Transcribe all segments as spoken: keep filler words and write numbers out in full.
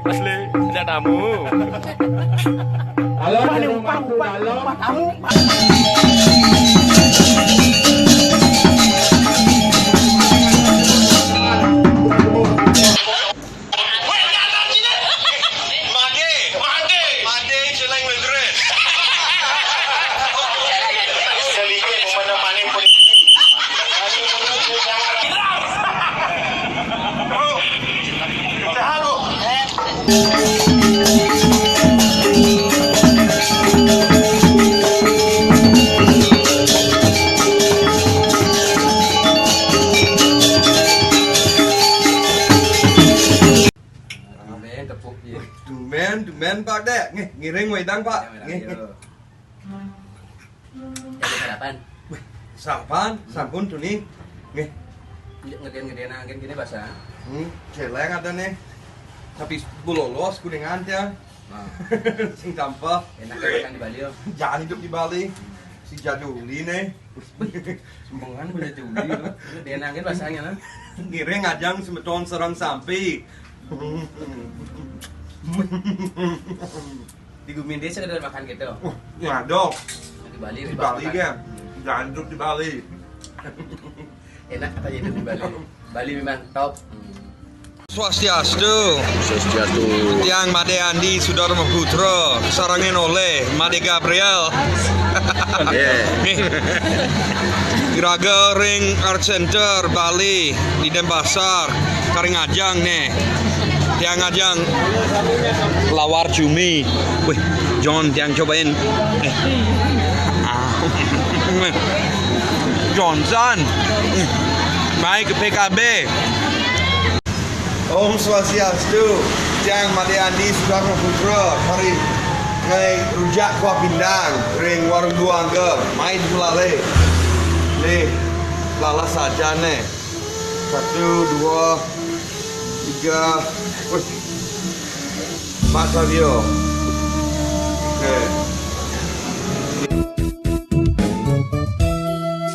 Asli, ada tamu. Halo, upah nih, upah, upah, upah tamu. Made, made, made, Chileng Madrid. Selingkuh, mana-mana pun. Tumben, tepuk, iya. Tumben, tumben, Pak Dek. Nggih, ngiring wedang, Pak. Iya, nggih. Iya. Jadi sarapan. Wih, sarapan, sampun tuni. Nggih. Ngedén-ngedén angin gini basah. Hmm, céléng ada nih. Tapi bu lolos kuningan ya. Nah. Sing tampah. Enak makan di Bali, yo. Jangan hidup di Bali. Si Jaduli nih. Sembangan punya Jaduli, yo. Ngedén angin basahnya, nah. Ngiring ajang semeton sareng sampi. Di Gumindé sekedar makan gitu. Wah, ya dong. Di Bali, di Bali kan. Jangan hidup di Bali. Enak katanya hidup di Bali. Bali memang top. Swastiastu. Swastiastu. Tiang Made Andi Sudarma Putra, sarengin oleh Made Gabriel. Nggih. Nih. Iraga ring Art Center Bali di Denpasar, karing ajang nih. Tiang ajang lawar cumi. Wih, John, tiang cobain. Eh. Ah. Johnson. Mai ke P K B. Om Swastiastu. Tiang Made Andi Sudarma Putra, karing ngai rujak kuah pindang ring Warung Dua Angga, mai melale. Nih, lalah saja nih. Satu, dua, tiga. Wih. Pak Sabio. Oke.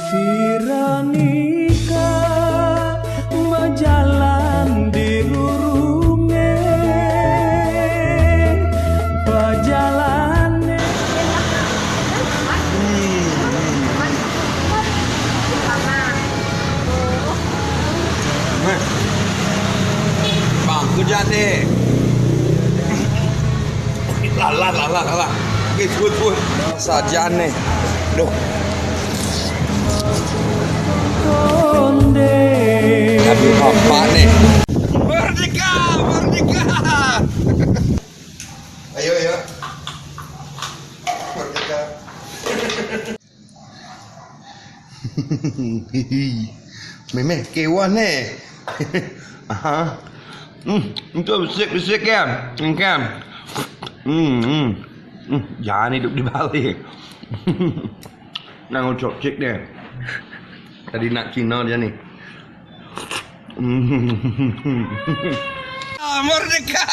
Sira nika majalan di rurungé pajalané. Bang, kerja deh. Lalah, lalah, lalah. Oke, sebut, sebut. Sajian nih. Duh. Tapi bapak nih. Merdeka, merdeka. Ayo, ayo. Merdeka. Mémé, kéweh né. Aha. Hmm, itu besik-besik ya. Engkem. Hmm, hmm. Hmm, jangan hidup di Bali. Nang ucok cik deh. Tadi nak Cina dia nih. Hmm. Ah, merdeka.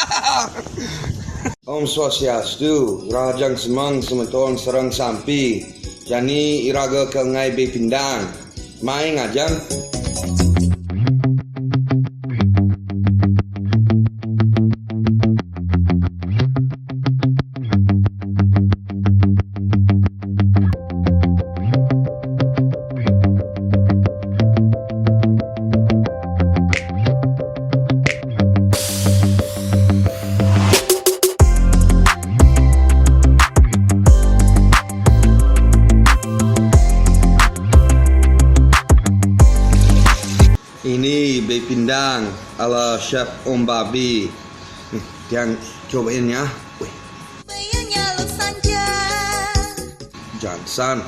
Om Swastiastu, rahajeng semeng semeton sareng sampi. Jani iraga ka ngai bé pindang. Mai ngajeng. Ini bé pindang ala Chef Om Babi. Nih, tiang cobain ya. Wih. Jansan.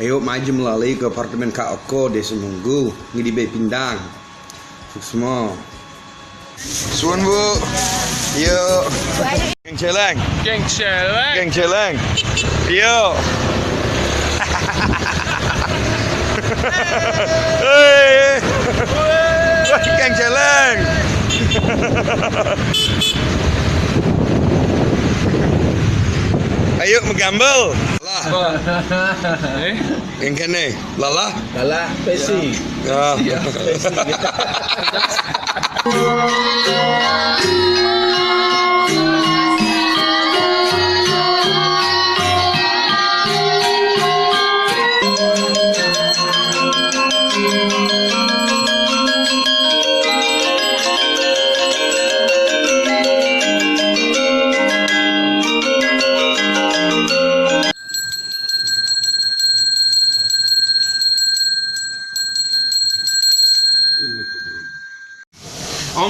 Ayo, mai ja melali ka apartemen Kak Oko, Désa Munggu, ngidih bé pindang. Suksma. Suwun, Bu. Yuk. Geng Céléng. Geng Céléng. Geng Céléng. Yuk. Héi. Geng Céléng. Ayo, magambel. Lah. Eh? Yang kéné, lalah. Lalah, pesi. Ya. Ya, pesi.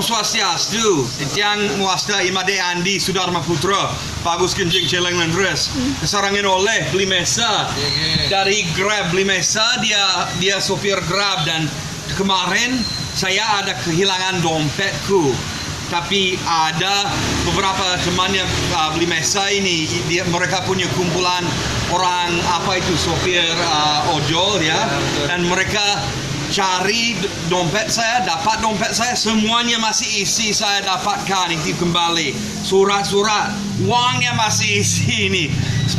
Swastiastu, tiang wasta Imade Andi Sudarma Putra, Bagus Genjing Celeng Lendres. Kesarangan oleh Beli Mesa. Dari Grab Beli Mesa, dia dia sopir Grab dan kemarin saya ada kehilangan dompetku. Tapi ada beberapa temannya uh, Beli Mesa ini, dia, mereka punya kumpulan orang apa itu sopir uh, ojol ya, dan mereka cari dompet saya, dapat dompet saya, semuanya masih isi saya dapatkan itu kembali. Surat-surat, uangnya masih isi ini.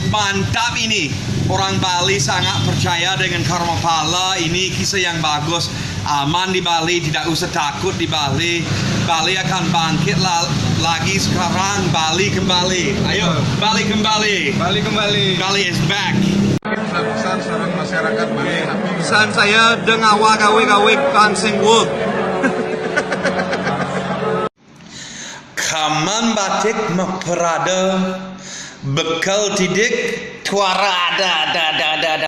Mantap ini. Orang Bali sangat percaya dengan karma pala. Ini kisah yang bagus. Aman di Bali, tidak usah takut di Bali. Bali akan bangkit la- lagi sekarang. Bali kembali. Ayo, Bali kembali. Bali kembali. Bali is back. Pesan-pesan sareng masyarakat Bali. Pesan saya dengan awak gawe-gawe pansing wood. Kaman batik maparada, bekel tidik tuara ada ada ada ada ada.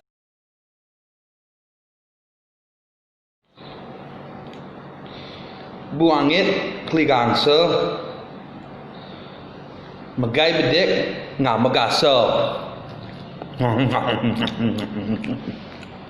Buangit kligangsa, megai bedik ngamegasa.